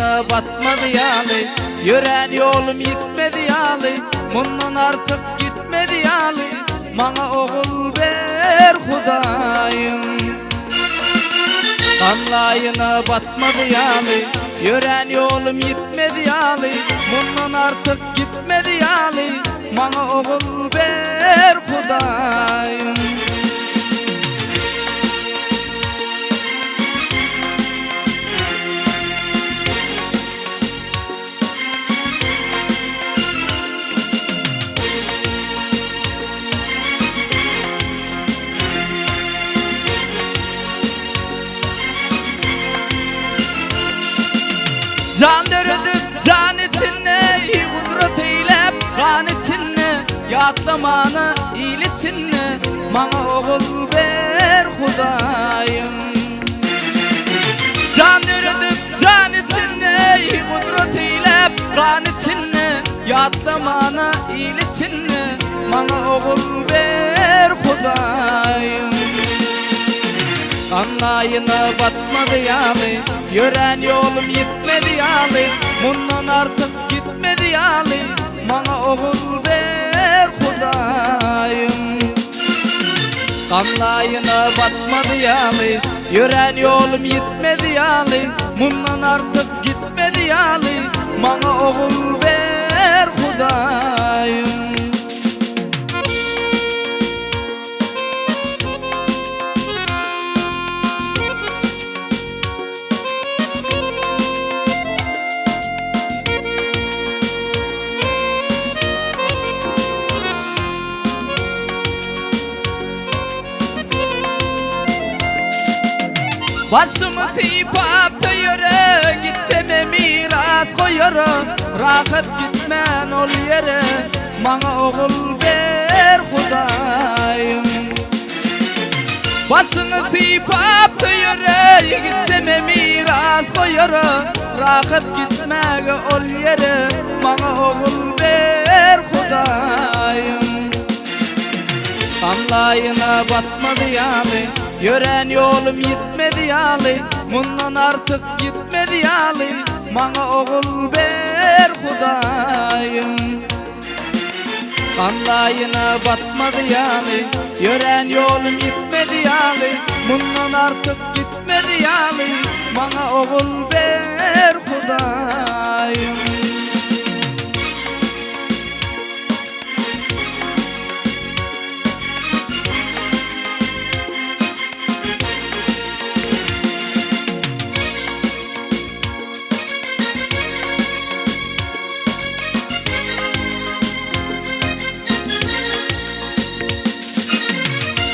laýyna batmaz ýaly, Ýörän ýolum ýitmez ýaly, Mundan artyk gitmez ýaly, Maňa ogul ber Hudaýym. Gam laýyna batmaz ýaly, Ýörän ýolum ýitmez ýaly, Mundan artyk gitmez ýaly, Maňa ogul ber Hudaýym. Jan döredip jan içinde Gudrat eýläp gan içinde Ýatlamana il içinde Maňa ogul ber Hudaýym Jan döredip jan içinde Gudrat eýläp gan içinde Ýatlamana il içinde Maňa ogul ber Hudaýym Ganlaýyna batmaz ýaly Ýörän ýolum ýitmez ýaly Mundan artyk gitmez ýaly Maňa ogul ber Hudaýym Ganlaýyna batmaz ýaly Ýörän ýolum ýitmez ýaly Mundan artyk gitmez ýaly Maňa ogul ber Hudaýym. Başymy sypap söýere Gitseme miras goýara Rahat gitmän ol ýere Maňa ogul ber Hudaýym Başyňy sypap söýere Gitseme miras goýara Rahat gitmäge ol ýere Maňa ogul ber Hudaýym Gamlaýyna batmaz ýaly Ýörän ýolum ýitmez ýaly Mundan artyk gitmez ýaly Maňa ogul ber Hudaýym Gamlaýyna batmaz ýaly Ýörän ýolum ýitmez ýaly Mundan artyk gitmez ýaly Maňa ogul ber Hudaýym.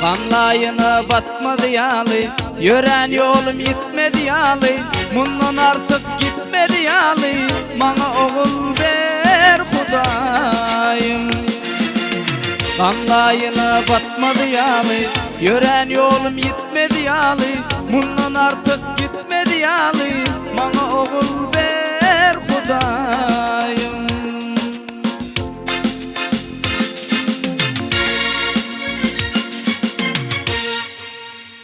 Gamlaýyna batmaz ýaly, Ýörän ýolum ýitmez ýaly, Mundan artyk gitmez ýaly, Maňa ogul ber Hudaýym. Gamlaýyna batmaz ýaly, Ýörän ýolum ýitmez ýaly, Mundan artyk gitmez ýaly, Maňa ogul ber Hudaýym.